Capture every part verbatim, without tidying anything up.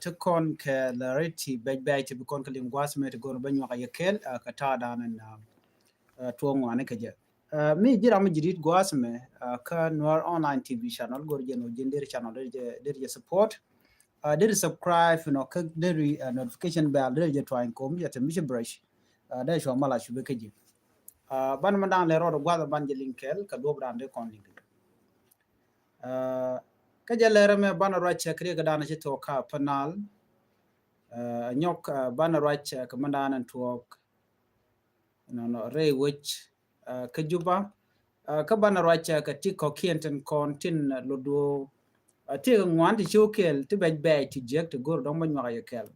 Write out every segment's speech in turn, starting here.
Ti kɔn kɛ lɛ rɛy ti bɛc bɛc ti bi kɔn kɛ liŋ gua̱a̱th mɛ ti go̱o̱r bä nyuak a yɛ kɛɛl, ah, kɛ ta̱a̱ da̱a̱n ɛn, ah, ah, tuɔɔk ŋuani kɛ jɛ. Ah, mi ji̱ ram mi ji̱ di̱t gua̱a̱th mɛ, ah, kä Nuer Online T V channel, go̱o̱r jɛ nɔ ji̱n der channel der jɛ, der jɛ support. Ah, der subscribe, you know, kä der, ah, notification bell der jɛ tuany kom, yɛ te mi ci brush. Ah, der cua mal a cupɛ kä ji̱. Ah, ban mɛ da̱a̱n lɛ rɔɔd gua̱a̱th ban jɛ liŋ kɛɛl, kɛ duɔp da̱a̱n der kɔn liŋ kɛ jɛ. Ah, kä jɛ lɛrɛ mɛ banɛ ruac cɛ kɛ riɛk da̱a̱n ci tuɔɔk kä Upper Nile. Ah, nyɔk, ah, banɛ ruac cɛ kɛ mɛ da̱a̱n ɛn tuɔɔk. Nɔnɔ rɛy wec, ah, kä Juba. Ah, kä banɛ ruac cɛ kɛ ti kɔ̱kiɛn tin kɔn tin, ah, lotdu. Ah, ti kɛ ŋuan ti ci wä kɛɛl ti bɛc bɛc ti jiäk ti go̱r dɔ̱ŋ bä nyuak a yɛ kɛɛl.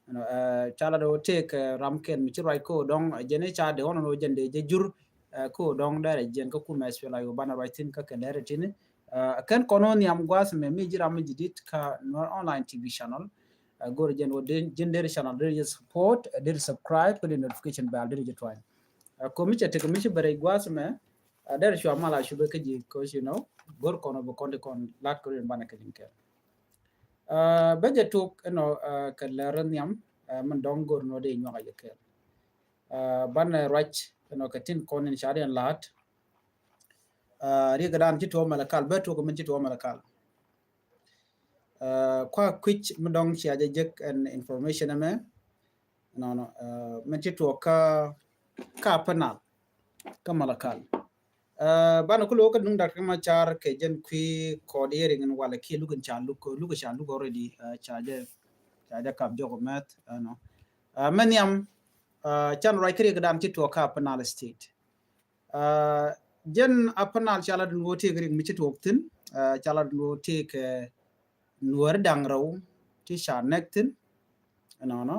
You know, ah, ca lat wä tëëk, ah, ram kɛl mi ci ruac kä wä dɔ̱ŋ, ah, jɛn i̱ ca dee ɣɔn wä jɛn dee jɛ jur, ah, kä wä dɔ̱ŋ dɛrɛ jiɛn kä kumɛ S P L A I O banɛ ruac thi̱n kä kɛ lɛrɛ ti̱ni. Ah, kɛn kɔn wä nhiam gua̱a̱th mɛ mi ji̱ ram mi ji̱ di̱t kä Nuer Online T V channel. Ah, go̱r jɛn wä ji̱n der channel der jɛ support, ah, der subscribe, kä der notification bell der jɛ tuany. Ah, komi cɛ tek mi ci bɛ rɛy gua̱a̱th mɛ, ah, der cua mal a cupɛ kä ji̱, 'cause, you know, go̱r kɔn wä bɛ kɔn ti kɔn lat kɛ rin banɛ kɛ liŋ kɛɛl. Ah, bä jɛ tuk ɛnɔ, ah, kɛ lɛr nhiam, ah, min dɔ̱ŋ go̱r nɔ dee nyuak a yɛ kɛɛl. Ah, banɛ ruac ɛnɔ kɛ tin kɔn in ca diɛn la̱a̱t. Ah, riɛk da̱a̱n ci tuɔɔk Malakal, bä tuk min ci tuɔɔk Malakal. Ah, kua kui̱c mi dɔ̱ŋ cia jɛ jek ɛn information ɛmɛ. Nɔnɔ, ah, min ci tuɔɔk kä, kä Upper Nile, kä Malakal. Ah, banɛ kulɛ wä kä duŋ Doctor Machar kɛ jɛn kui̱ coordinating in walɛ kiɛ luk in ca luk, luk ca luk already, ah, ca jɛ, ca jɛ kap jɔk mɛth, ah, nɔ. Ah, mɛ nhiam, ah, can ruac kɛ riɛk da̱a̱n ci tuɔɔk kä Upper Nile State. Ah, jɛn Upper Nile ca lat in wä tëëk riɛk mi ci tuɔɔk thi̱n, ah, ca lat in wä tëëk, eh, Nuäär da̱ŋ rɛw ti ca näk thi̱n. Ɛnɔnɔ,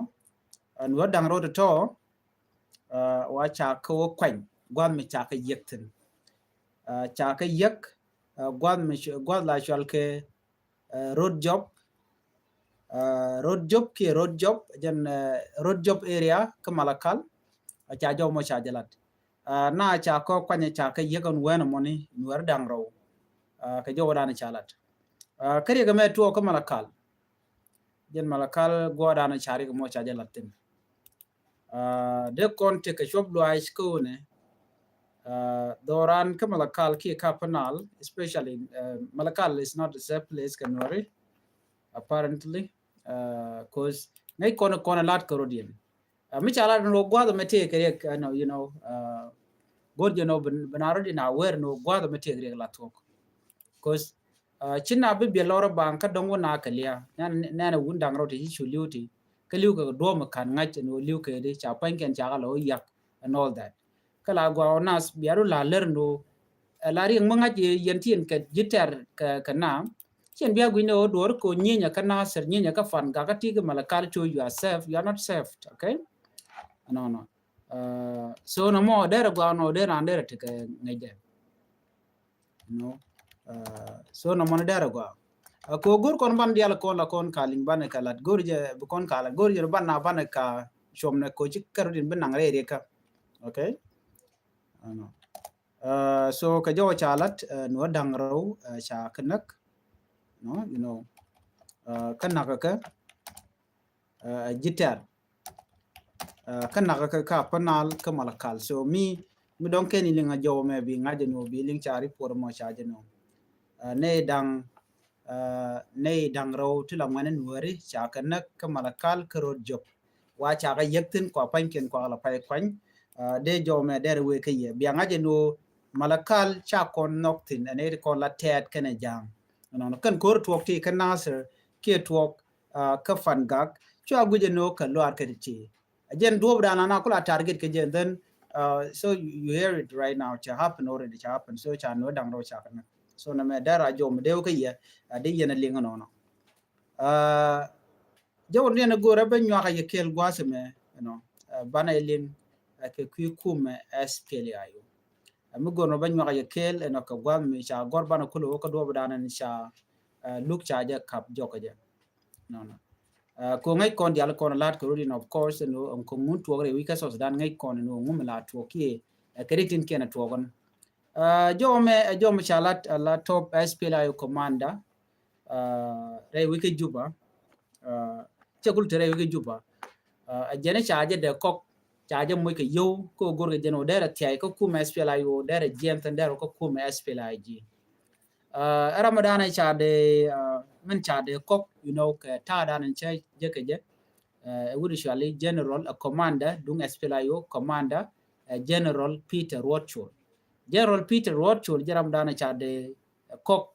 ah, Nuäär da̱ŋ rɛw tɔ̱tɔ̱, ah, wa ca kɛ wä kuany gua̱th mi ca kɛ yiɛk thi̱n. Ah, ca kɛ yiɛk, ah, gua̱th mi cu-, gua̱th la cual kɛ, ah, Rot Jop. Ah, Rot Jop kiɛ Rot Jop, jɛn, ah, Rot Jop area kä Malakal. Ah, ca jɔw mɔ ca jɛ lat. Ah, na ca kɔ kuany ca kɛ yiɛk ɛn wɛn ɛmɔni Nuäär da̱ŋ rɛw. Ah, kɛ jɔw dan ca lat. Ah, kä riɛk ɛmɛ tuɔɔk kä Malakal. Jɛn Malakal gua̱a̱r dan ca riɛk mɔ ca jɛ lat thi̱n. Ah, dee kɔn tekɛ cuɔp luaac kä ɣöö nɛ, ah, dhɔran kä Malakal kiɛ kä Upper Nile, especially, ah, Malakal is not a safe place kɛ Nuäri, apparently, ah, 'cause ŋäc kɔn kɔn lat kɛ rot yɛn. Ah, mi ca lat ni rɔ gua̱th mɛ tëëk kɛ riɛk, ah, nɔ, you know, ah, go̱r jɛ nɔ ben, ben a rot in a wɛr ni rɔ gua̱th mɛ tëëk riɛk la thuɔk. 'Cause, ah, ci na bi biɛ lɔr baŋ kä dɔŋ wä na kɛ lia. Nɛn, nɛn a wun da̱ŋ rɔ ti ci cu li̱w ti. Kä li̱w kɛ duɔ̱ɔ̱p mi ka̱n ŋa̱c ɛn ɣöö li̱w kɛ di ca pua̱ny kɛn ca kɛ lɔ wä yak and all that. Kä la gɔaa ɣöö nath bia du la lär ɛn ɣöö, eh, la riɛŋ mi ŋa̱c yɛ yɛn ti yɛn kɛ ji̱ tɛr kɛ, kɛ na. Cien bia gui̱n ni ɣöö duɔ̱ɔ̱r kɛ ɣöö nyinyɛ kä Nasir, nyinyɛ kä Fangak, kä ti kɛ Malakal cu, you are safe, you are not safe, okay? Nɔnɔ. Eh, so nɔmɔ derɛ gɔaa nɔ derɛ an derɛ tekɛ ŋäcdɛ. You know, uh, so nɔmɔ ni derɛ gɔaa. Uh, kɛ ɣöö go̱r kɔn ban dial kɔn la kɔn ka liŋ banɛ ka lat, go̱r jɛ bi kɔn ka lat, go̱r jɛ ban na banɛ ka cuɔm nɛ kɛ ɣöö ci kɛ rot in bi naŋ rɛy riɛkä. Okay? Ɛnɔ. Uh, so kɛ jɔwä ca lat, uh, Nuäär da̱ŋ rɛw, uh, ca kɛ näk. No, you know, uh, kä nakä kɛ, uh, ji̱ tɛr. Ah, kä nakä kä, kä Upper Nile kä Malakal. So mi, mi dɔ̱ŋ kɛn in liŋ a jɔw mɛ bi ŋa̱c jɛ ni wä bi liŋ ca report mɔ ca jɛ ni wä. Ah, nɛy da̱ŋ, ah, nɛy da̱ŋ rɛw ti la ŋuɛn in wääri ca kɛ näk kä Malakal kä Rot Jop. Wa ca kɛ yäk thi̱n kua pa̱nykiɛn kua la pay kuany. Ah, dee jɔw mɛ dɛr wee kä yɛ. Bia ŋa̱c jɛ ni wä Malakal ca kɔn nhɔk thi̱n, ɛn nɛy ti kɔn la tɛɛt kɛnɛ ja̱a̱ŋ. Nɔnɔ kɛn ko̱r tuɔɔk ti kä Nasir kiɛ tuɔɔk, ah, kä Fangak. Cua guic jɛ ni wä kɛ luaar kɛ ti ti. A jɛn duɔ̱ɔ̱p dan ana kula target kɛ jɛn, then, uh, so you, you hear it right now, ca happen already, ca happen. So ca Nuäär da̱ŋ rɛw ca kɛ näk. So nɛmɛ dɛr a jɔw mi dee wä kä yɛ, a dee yɛn a liŋ nɔnɔ. Uh, jɔw ni ɛn a go̱r a bä nyuak a yɛ kɛɛl gua̱a̱th mɛ, you know, uh, banɛ liŋ, uh, kɛ kui̱ kumɛ S P L A I O. Uh, mi go̱r nɔ bä nyuak a yɛ kɛɛl, you know, kɛ gua̱a̱th mi ca gɔr banɛ kulɛ wä kä duɔ̱ɔ̱p dan ɛn ca, uh, luk ca jɛ kap jɔk kɛ jɛ. Nɔnɔ. Ah, kɛ ɣöö ŋäc kɔn diaal kɔn la̱t kɛ rot in, of course, ɛn ɣöö ɛn kɔn ŋun tuɔɔk rɛy wi̱c kä South Sudan ŋäc kɔn ɛn ɣöö ŋun mi la tuɔɔk kiɛ, eh, kɛ ri tin kiɛn ɛ tuɔɔk ɛn. Ah, jɔw mɛ, eh, jɔw mɛ ca lat, eh, la top S P L A I O commander, ah, rɛy wi̱c kä Juba. Cɛ kul te rɛy wec kä Juba. Ɛ jɛn ca jɛ dee kɔk, ca jɛ moc kɛ yio̱w, kä go̱r kɛ jɛn ɣöö derɛ thiay kä kumɛ S P L A I O, derɛ jiɛn thi̱n derɛ kä kumɛ S P L I G. Ɛ ram mi danɛ ca dee, min ca dee kɔk, you know, kɛ ta̱a̱ danɛ cɛ jɛ kɛ jɛ. Ɛ wut cuali General, ɛ commander duŋ S P L A I O, commander, ɛ General Peter Ruɔt Col. General Peter Ruɔt Col jɛ ram danɛ ca dee kɔk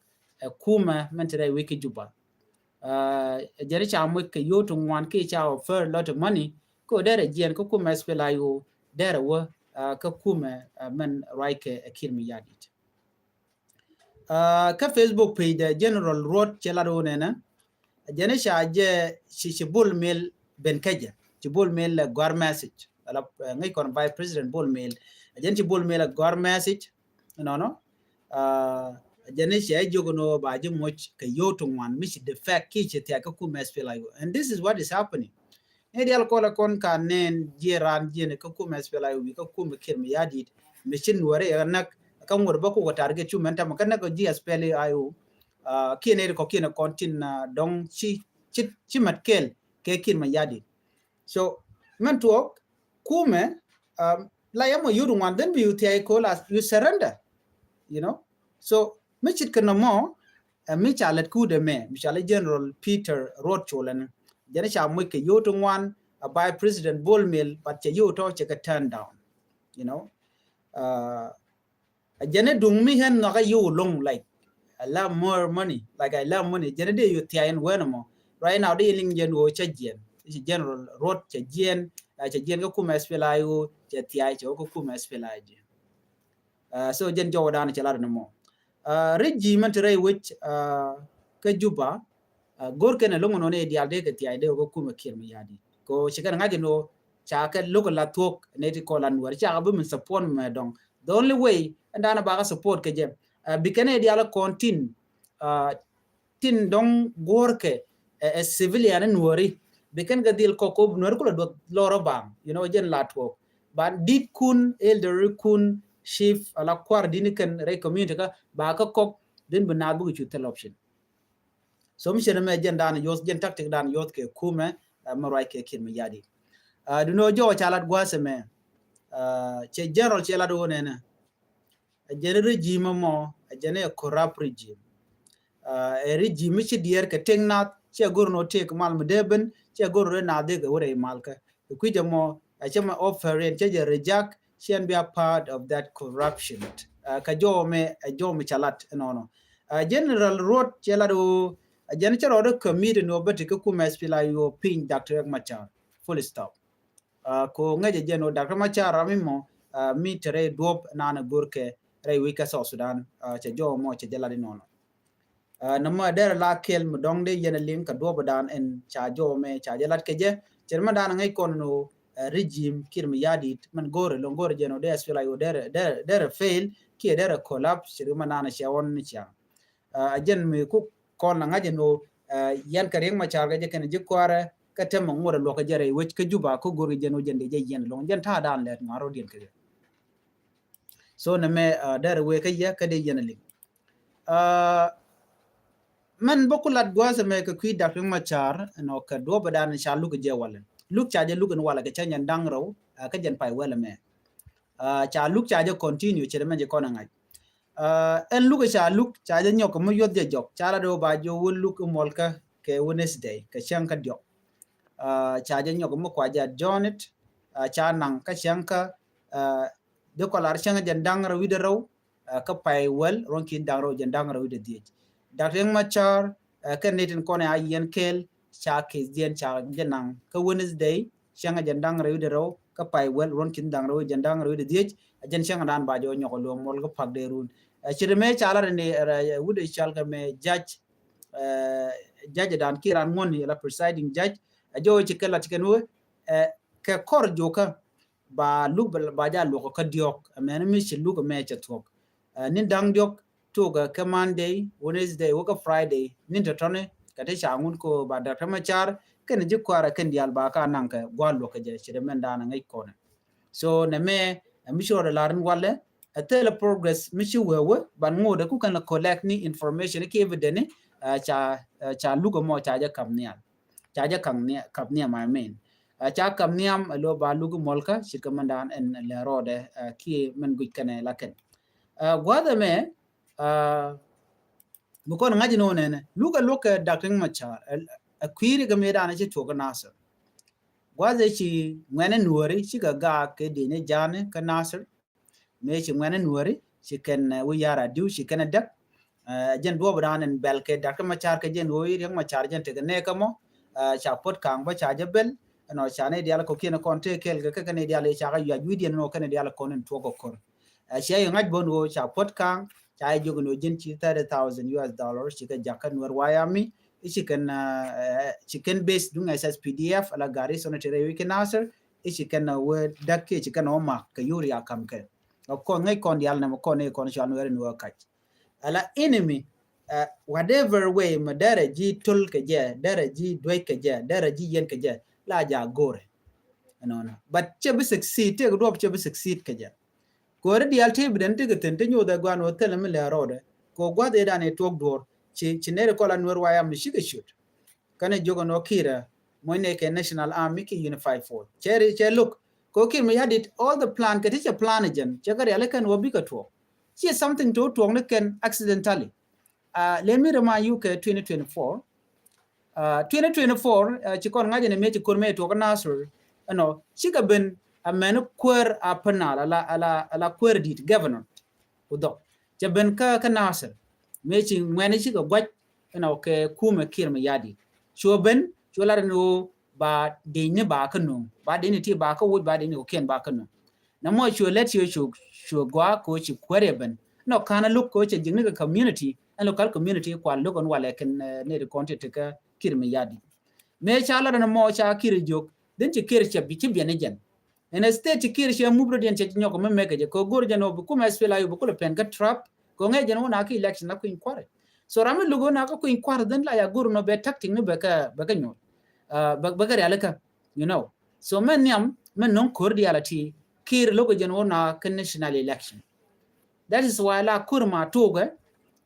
ɛ kumɛ min te rɛy wec kä Juba. Ɛ jɛn ca moc kɛ yio̱w ti ŋuan kiɛ ca offer lot of money, kä derɛ jiɛn kä kumɛ S P L A I O, derɛ wä kä kumɛ min ruac kɛ ɛ Kiir Mayardit. Kä Facebook page dɛ General Ruɔt cɛ lat wä nɛnɛ. Ɛ jɛn ca jɛ ci, ci Bol Mel ben kä jɛ. Ci Bol Mel lɛ gɔ̱a̱r message. Ala ŋäc kɔn Vice President Bol Mel. Ɛ jɛn ci Bol Mel lɛ gɔ̱a̱r message. Nɔnɔ. Ɛ jɛn cɛ jiök nɔ ba ji̱ moc kɛ yio̱w ti ŋuan mi ci defect kiɛ ci thiay kä kumɛ S P L A I O. And this is what is happening. Ni dial kɔlɛ kɔn ka nɛn jiɛ ran jiɛ ni kä kumɛ S P L A I O kä kumɛ Kiir Mayardit. Mi ci Nuɔri ɛ näk kä ŋuɔr bä kukɛ target cu mɛn tamɛ kä näk kä ji̱ S P L A I O. Kiɛ ni ri kɔ kiɛ ni kɔn tin dɔŋ ci, ci, ci mat kɛl kɛ Kiir Mayardit. So mɛn tuɔɔk kumɛ, la yɛ mɔ yio̱w ti ŋuan, then bi you thiay ko la you surrender. You know. So mi cit kɛ nɔmɔ, ɛ mi ca lät kudɛ mɛ mi ca lɛ General Peter Ruɔt Col ɛn. Jɛn ca moc kɛ yio̱w ti ŋuan, ɛ Vice President Bol Mel, but cɛ yio̱w tɔ cɛ kɛ turn down. You know. Ɛ jɛn duŋ mi ɣän nhɔkä yio̱w loŋ, like, I love more money, like, I love money. Jɛn dee yio̱w thiay ɛn wen mɔ. Right now dee liŋ jɛn ɣöö cɛ jiɛn. Ci General Ruɔt cɛ jiɛn, ɛ cɛ jiɛn kä kumɛ S P L A I O, cɛ thiay cɛ wä kä kumɛ S P L A I G. So jɛn jɔwä danɛ cɛ lat ni mɔ. Regime min te rɛy wec kä Juba, go̱r kɛn ɛ loŋ nɔ ni dial dee kɛ thiay dee wä kä kumɛ Kiir Mayardit. Ko ci kɛn ŋa̱c ni wä ca kɛ lo̱k la thuɔ̱k ni ti kɔ la Nuɔr ca kɛ bi min support mɛ dɔŋ. The only way ɛn danɛ ba kɛ support kɛ jɛ, bi kɛn ɛ dial kɔn tin tin dɔŋ guɔ̱rkɛ ɛ civilian Nuɔri. Bi kɛn kɛ dhil kɔk kop Nuɔri kulɛ duɔth lɔrɔ baŋ, you know, jɛn la tuɔɔk. Ba dit kun, elder kun, chief, ala kuar dini kɛn rɛy community kä ba kä kɔk, then bi naath bikɛ cu thil option. So mi cɛ ni mɛ jɛn dan yio̱th, jɛn tactic dan yio̱th kɛ kumɛ mi ruac kɛ Kiir Mayardit. Duno jɔwä ca lat gua̱a̱th ɛmɛ. Cɛ General cɛ lat wä nɛnɛ. Ɛ jɛn regime mɔ, ɛ jɛn ɛ corrupt regime. Ɛ regime mi ci diɛɛr kɛ tëk nath, cɛ go̱r nɔ tëk mal mi dee ben, cɛ go̱r nɔ dee nath dee kɛ wä rɛy mal kä. Ɛ kui̱c ɛmɔ ɛ cɛ mɛ offer in cɛ jɛ reject, cɛ ɛn be a part of that corruption. Kä jɔw mɛ, ɛ jɔw mɛ ca lat ɛnɔnɔ. General Ruɔt cɛ lat wä, ɛ jɛn cɛ rɔɔdɛ committee nɔ bä ti kä kumɛ S P L A I O piny Doctor Riek Machar. Full stop. Ko ŋäcɛ jɛn wä Doctor Machar ram mi mɔ mi te rɛy duɔp nanɛ go̱rkɛ rɛy wec kä South Sudan, cɛ jɔw mɔ cɛ jɛ lat inɔnɔ. Nɔmɔ derɛ la kɛl mi dɔŋ dee yɛn a liŋ kɛ duɔp dan ɛn ca jɔw mɛ ca jɛ lat kɛ jɛ. Cɛ mɛ dan ŋäc kɔn ni wä regime Kiir Mayardit mɛn go̱rɛ loŋ go̱rɛ jɛn wä dee S P L A I O derɛ, derɛ, derɛ fail kiɛ derɛ collapse, cɛ mɛ dan cɛ wɔn ni ciaŋ. A jɛn mi ku kɔn la ŋa̱c ɛn ɣöö yɛn kɛ Riek Machar kɛ jɛ kɛn ji̱ kua̱rɛ kä tɛmɛ ŋuɔ̱t ɛ luɔk kɛ jɛ rɛy wec kä Juba kä go̱r kɛ jɛn wä jɛn dee jɛ yɛn loŋ jɛn ta̱a̱ dan lɛt ŋa̱r rɔ diɛn kɛ jɛ. So nɛ mɛ dɛr wee kä yɛ kä dee yɛn liŋ. Mɛn bä ku lat gua̱a̱th ɛmɛ kɛ kui̱ Doctor Riek Machar ɛn ɔ kɛ duɔ̱p ɛ dan ca luk jɛ walɛ. Luk ca jɛ luk ɛn walɛ kɛ cäŋ jɛn da̱ŋ rɛw kä jɛn pay wɛl ɛmɛ. Ca luk ca jɛ continue cɛ dee mɛ jɛ kɔn ɛ ŋa̱c. Ɛn luk ca luk ca jɛ nyɔk mi yuɔth jɛ jɔk ca la dee wä ba jɛ wä luk imuɔlkä kɛ Wednesday kɛ cäŋ kä diɔk. Ca jɛ nyɔk mi kua jɛ adjourned, ca naŋ kä cäŋ kä dee kɔ lar cäŋ jɛn da̱ŋ rɛw wi̱dɛ rɛw kä pay wäl ruɔ̱n ki̱n da̱ŋ rɛw jɛn da̱ŋ rɛw wi̱dɛ dhiec. Doctor Riek Machar kɛn ni tin kɔn a yɛn kɛɛl ca case diɛn ca jɛ naŋ kä Wednesday cäŋ jɛn da̱ŋ rɛw wi̱dɛ rɛw kä pay wäl ruɔ̱n ki̱n da̱ŋ rɛw jɛn da̱ŋ rɛw wi̱dɛ dhiec. A jɛn cäŋ dan ba jɛ wä nyɔk luɔm muɔl kä pak dee run. Ci dee mɛ ca lar ni wi̱dɛ cal kɛ mɛ judge, judge dan kiɛ ran ŋuɔ̱n ni la presiding judge. A jɛ wä ci kɛ lat ci kɛn wä kɛ kɔr jokä ba luk ba ja luɔk kä diɔk. Mɛn mi ci luk mɛ cɛ thuɔk. Ni da̱ŋ diɔk tuk kɛ Monday, Wednesday wä kä Friday ni tɔtɔni kɛ ti ca ŋun ko ba Doctor Machar kɛn ji̱ kuarɛ kɛn dial ba ka naŋ kɛ gua̱l luɔk kɛ jɛ ci dee mɛn dan ŋäc kɔnɛ. So nɛ mɛ mi ci rɔɔdɛ la̱r in walɛ ɛ thilɛ progress mi ci wee wee ban ŋo̱o̱dɛ ku kɛn la collect ni information ki evidence ni ca, ca luk mɔ ca jɛ kam nial. Ca jɛ kaŋ nhiam, kap nhiam, I mean. Ca kap nhiam ɛ lo ba luk mɔlkä ce̱tkɛ mɛn dan ɛn lɛ rɔɔdɛ kiɛ mɛn guic kɛnɛ la kɛn. Gua̱thɛ mɛ mi kɔn ŋa̱c ni wä nɛnɛ lukɛ luɔk kɛ Dak Riek Machar ɛ kui̱ri kɛ mëë dan ci tuɔk kä Nasir. Gua̱thɛ ci ŋuɛnɛ nuɔri cikɛ gaak kɛ dini ja̱a̱ni kä Nasir. Mëë ci ŋuɛnɛ nuɔri ci kɛn wi̱i̱ ya̱r a diw ci kɛn a däk. Jɛn duɔp dan in bɛl kɛ Dak Riek Machar kɛ jɛn ɣöö Riek Machar jɛn tekɛ nɛɛkä mɔ. Ca puɔt ka̱a̱ŋ bä ca jɛ bɛl ɛnɔ ca ni dial kɔkiɛn kɔn tëë kɛl kɛ kɛ ni dial ca kɛ yuac wi̱diɛn nɔ kɛ ni dial kɔn in tuɔk kɛ kor. Cia yɛ ŋa̱c bä ni ɣöö ca puɔt ka̱a̱ŋ ca yɛ jiök ni ɣöö jɛn ci thirty thousand U S dollars ci kɛ jakä Nuer White Army. I̱ ci kɛn ci kɛn base duŋ S S P D F ala garrison ti rɛy wi̱c kɛ Nasir. I̱ ci kɛn wee däk kiɛ ci kɛn wä mak kɛ yur ya kam kɛ. Of course ŋäc kɔn dial nɛmɛ kɔn i̱ kɔn cual Nuer in wee kac. Ala enemy whatever way mɛ derɛ ji̱ töl kɛ jɛ derɛ ji̱ duec kɛ jɛ derɛ ji̱ yɛn kɛ jɛ la ja go̱rɛ. Ɛnɔnɔ but cɛ bi succeed tëëk duɔp cɛ bi succeed kɛ jɛ. Kori dial tëë bi den tëëk thi̱n ti nyoth ɛ guan wä thilɛ mi lɛ rɔɔdɛ. Kɛ gua̱th ëë dan ëë tuɔk duɔr ci ci neri kɔla Nuer White Army cikɛ ciöt. Kɛnɛ jiök ɛn ɣöö Kiir ɛ muɔ̱ny nɛ kɛ National Army ki Unified Force. Cɛ ri cɛ look kɛ ɣöö Kiir Mayardit all the plan kɛ ti cɛ plan ɛ jɛn cɛ kɛ riali kɛn ɣöö bikɛ tuɔɔk. Ci something to tuɔɔk ni kɛn accidentally. Let me remind you kɛ twenty twenty-four. Twenty twenty-four ci kɔn ŋa̱c ɛn mëë ci ko̱r mëë tuɔɔk kä Nasir. Ɛnɔ cikɛ ben a mɛn kuäär a penal ala ala ala kuäär dit governor. Ku dhɔk cɛ ben kä kä Nasir mëë ci ŋuɛni cikɛ gua̱c. Ɛnɔ kɛ kumɛ Kiir Mayardit cuɔ ben cuɔ lat ɛn ɣöö ba dec ni ba kä nuŋ ba dec ni ti ba kä wuc ba dec ni kɔkiɛn ba kä nuŋ. Na mɔ cuɔ lɛt cuɔ cuɔ cuɔ gɔaa kɛ ɣöö ci kuäär yɛ ben. Ɛnɔ ka̱n a look kɛ ɣöö cɛ ji̱kni kɛ community ɛn local community kual look ɛn walɛ kɛn neri kɔn ti ti kä Kiir Mayardit. Mëë ca lat ɛn mɔ ca Kiir jiök dhin ci Kiir cɛ bi ci biɛn ni jɛn. Ɛn a state ti Kiir cɛ mup rɔ diɛn cɛ nyɔk mi mɛk kɛ jɛ kɛ go̱r jɛn ɔ bi kum S P L A U bi kulɛ pɛn kä trap. Kɛ ŋɛc jɛn wun a ki election a kui̱ny kuarɛ. So ram mi luk wun a kä kui̱ny kuarɛ dhin la ya go̱r nɔ bɛ tactic ni bɛ kä bɛ kä nyuɔl. Bɛ kä rialikä, you know. So mɛ nhiam mɛ no̱ŋ ko̱r dial a ti Kiir lo̱k jɛn wun a kä national election. That is why la ko̱r ma tuukɛ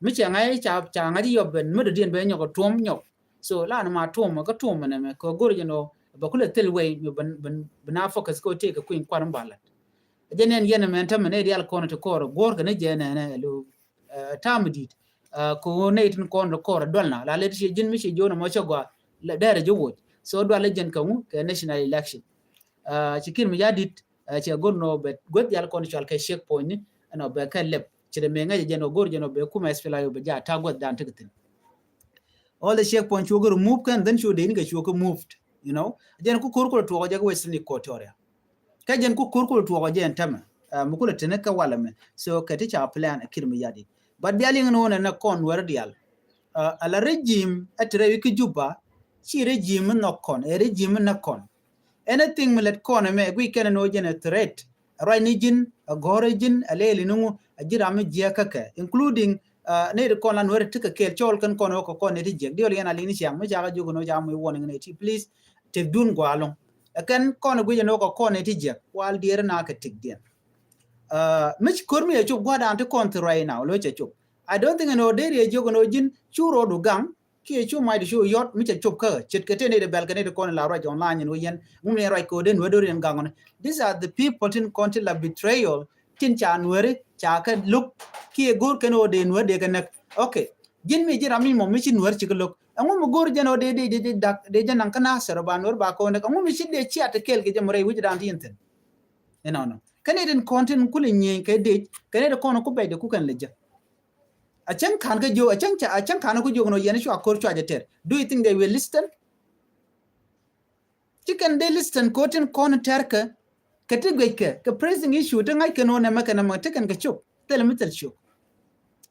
mi cɛ ŋa̱c ca ca ŋa̱c yɔp ben mi dɔ̱diɛn bɛ nyɔk a tuɔm nyɔk. So la ni ma tuɔmɛ kä tuɔmɛ nɛmɛ kɛ go̱r jɛn ɔ bɛ kulɛ thil wei mi ben ben ben a focus kɛ tëë kɛ kui̱ny kuan ba lat. Jɛ nɛn yɛn mɛn tämɛ nɛ dial kɔn ti kɔr guɔr kɛ ni jɛ nɛnɛ ɛlo tam dit. Kɛ ɣöö nɛ itin kɔn ti kɔr dual na la lɛ ti ji̱n mi ci ji̱ wun mɔ cɛ gɔaa dɛrɛ ji̱ woc. So dual jɛn kɛ ŋu kɛ national election. Ci Kiir Mayardit cɛ go̱r nɔ bɛ gueth dial kɔn cual kɛ checkpoint ni ɛnɔ bɛ kɛ lɛp ci dɛ mɛ ŋäc jɛn ɔ go̱r jɛn ɔ bɛ kumɛ S P L A U bɛ ja ta gueth dan ti kɛ thin. All the checkpoint cuɔ kɛ remove kɛn dhin cuɔ dee ni kɛ cuɔ kɛ moved, you know. Jɛn ku ko̱r kulɛ tuɔk jɛ kɛ Western Equatoria. Kä jɛn ku ko̱r kulɛ tuɔk jɛ ɛn tämɛ mi kulɛ tini kɛ walɛ mɛ. So kɛ ti ca plan Kiir Mayardit. But bia liŋ ni wun ɛn ɛ kɔn wɛr dial. Ala regime ɛ ti rɛy wi̱c ki Juba ci regime mi nhɔk kɔn ɛ regime mi näk kɔn. Anything mi lɛt kɔn ɛmɛ guic kɛn ɛn ɣöö jɛn ɛ threat. Ɛ ruac ni ji̱n ɛ gɔ̱r ni ji̱n ɛ lɛɛl ni ŋu ɛ ji̱ ram mi jiɛk kä kɛ including nɛy ti kɔn la Nuɛr ti kɛ kɛɛl cɔɔl kɛn kɔn ɣöö kɛ kɔn nɛy ti jiɛk diɔl yɛn a liŋ ni ciaŋ mi cakɛ jiök ɛn ɣöö ca muc warning nɛy ti please. Tëkdun gua̱a̱ lo̱ŋ ɛ kɛn kɔn ɛ guic ɛn ɣöö kɛ kɔn nɛy ti jiɛk wal diɛɛr na kɛ tëkdiɛn. Mi ci ko̱r mi cɛ cop gua̱a̱r dan ti kɔn thi ruac na lo̱c cɛ cop. I don't think ɛn ɣöö dee riɛ jiök ɛn ɣöö ji̱n cu ro̱o̱du gaŋ kiɛ cu mac di cu yɔt mi cɛ cop kä ce̱tkɛ tëë nɛy di bɛl kɛ nɛy di kɔn in la ruac online in wä yɛn ŋum ni ruac ko̱o̱den wä do̱r yɛn gaŋ ɔni. These are the people tin kɔn ti la betrayal tin ca Nuɛri ca kɛ lo̱k kiɛ go̱o̱r kɛn ɣöö dee Nuɛr dee kɛ näk. Okay. Ji̱n mi ji̱ ram mi mɔ mi ci Nuɛr ci kɛ lo̱k ɛŋu mi go̱o̱r jɛn ɣöö dee dee dee dak dee jɛ naŋ kä Nasir ba Nuɛr ba kɛ ɣöö näk ɛŋu mi ci dee cia ti kɛɛl kɛ jɛ mi rɛy wi̱c dan ti yɛn thi̱n. Inɔnɔ kɛn nɛy tin kɔn tin kulɛ nyieny kɛ dec kɛn nɛy ti kɔn ku bɛc dee ku kɛn lɛ jɛ. A cäŋ ka̱n kä jiök a cäŋ ca a cäŋ ka̱n kä jiök nɔ yɛn cua ko̱r cua jɛ tɛr. Do you think they will listen? Ti kɛn dee listen ko̱r tin kɔn tɛr kɛ kɛ ti guic kɛ kɛ pressing issue ti ŋa̱c kɛn ɣöö nɛmɛ kɛn nɛmɛ ti kɛn kɛ cop thil mi thil cop.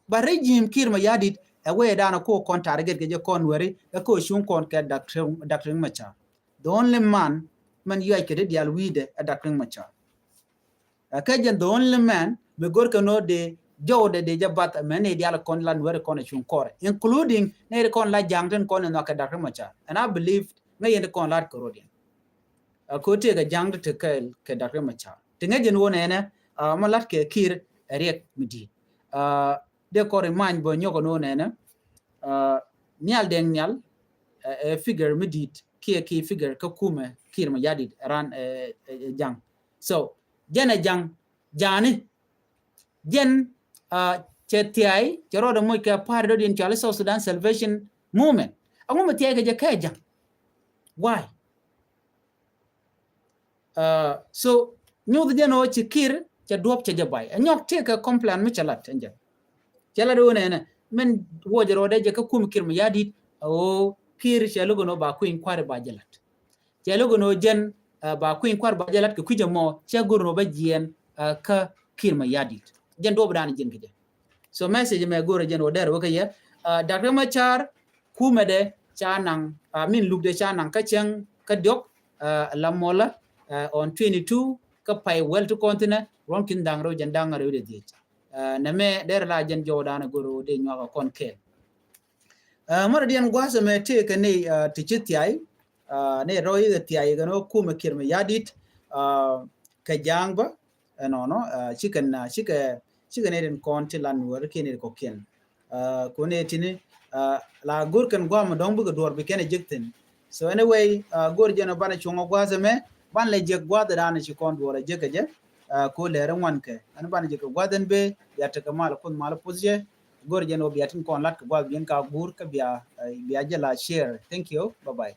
But regime Kiir Mayardit ɛ wee dan ɛ ko̱ kɔn target kɛ jɛ kɔn Nuɛri ɛ ko̱ cuŋ kɔn kɛ Dak Riek Dak Riek Machar. The only man mɛn yuac kɛ ti diaal wi̱i̱dɛ ɛ Dak Riek Machar. Ɛ kɛ jɛn the only man mi go̱r kɛ nɔ dee jɔwdɛ dee jɛ bath mɛn ni diaal kɔn la Nuɛri kɔn ɛ cuŋ kɔrɛ including ni di kɔn la ja̱a̱ŋ tin kɔn ɛ nhɔakɛ Dak Riek Machar. And I believe ŋäc yɛn ti kɔn lat kɛ rot yɛn. Ɛ ko̱ tëëk ɛ ja̱a̱ŋ ti ti kɛ kɛ Dak Riek Machar ti ŋäc yɛn wä nɛnɛ. Mɔ lat kɛ Kiir ɛ Riek mi di̱i̱t. Dee kɔn remind bä nyɔk ɛ nɔ nɛnɛ. Nhial Deng Nhial ɛ figure mi di̱i̱t. kiɛ key figure kä kumɛ Kiir Mayardit ran, eh, eh, Jaŋ. So jɛn ɛ Jaŋ, Jaŋni jɛn, ah, cɛ thiay cɛ rɔɔdɛ moc kɛ party dɔ̱diɛn cɔali South Sudan Salvation Movement. Aŋu mi thiay kɛ jɛ kɛ Jaŋ? Why? Uh, so nyuth jɛn ɣöö ci Kiir cɛ duɔp cɛ jɛ bay. Ɛ nyɔk tëëkɛ complain mi cɛ lat ɛn jɛ. Cɛ lat ɣöö nɛnɛ min wuɔcɛ rɔɔdɛ jɛ kä kum Kiir Mayardit, ɣöö Kiir cɛ lo̱k ɛn ɣöö ba kui̱ny kua̱ri ba jɛ lat. Cɛ lo̱k ɛn ɣöö jɛn, uh, ba kui̱ny kua̱ri ba jɛ lat kɛ kui̱c ɛmɔ cɛ go̱r ɛn ɣöö ba jiɛɛn, uh, kä Kiir Mayardit. Jɛn duɔp dan ji̱n kɛ jɛ. So message mɛ go̱rɛ jɛn wä dɛr wä kä yɛ. Uh, Doctor Machar kumɛ dɛ ca naŋ, uh, min luk dɛ ca naŋ kä cɛŋ kä diɔk, uh, la mɔlä, uh, on twenty-two kä pay wɛl ti kɔn thinɛ ruɔn kin daŋ rɛw jɛn daŋ rɛw dɛ dhiec. Uh, nɛ mɛ dɛr la jɛn jɔw danɛ go̱rɛ wä dee nyuak a kɔn kɛɛl. Uh, mɔrɛ diɛn gua̱a̱th ɛmɛ tëëkɛ ni, uh, ti ci thiay, uh, ni rɔy kɛ thiay kɛ ni wä kumɛ Kiir Mayardit, uh, kɛ Jaŋ bä, ɛnɔnɔ, uh, cikɛ na, cikɛ, cikɛ ni rin kɔn ti lan wär kiɛ ni rin kɔkiɛn. Uh, kuni tini, uh, la go̱r kɛn gua̱a̱th mɛ dɔ̱ŋ bikɛ duɔr bi kɛn ɛ jek thin. So anyway, uh, go̱r jɛn ɔ banɛ cuŋ ɔ gua̱a̱th ɛmɛ, ban lɛ jek gua̱a̱th ɛ dan ci kɔn duɔr ɛ jek ɛ jɛ, uh, ko lɛr ɛ ŋuan kɛ. Ɛn banɛ jek ɛ gua̱a̱th ɛn bee, bia tekɛ mal ɛ puth mal ɛ puth jɛ, go̱r jɛn ɔ bia tin kɔn lat kɛ gua̱a̱th biɛn ka guur kä bia, uh, bia jɛ la share. Thank you. Bye bye.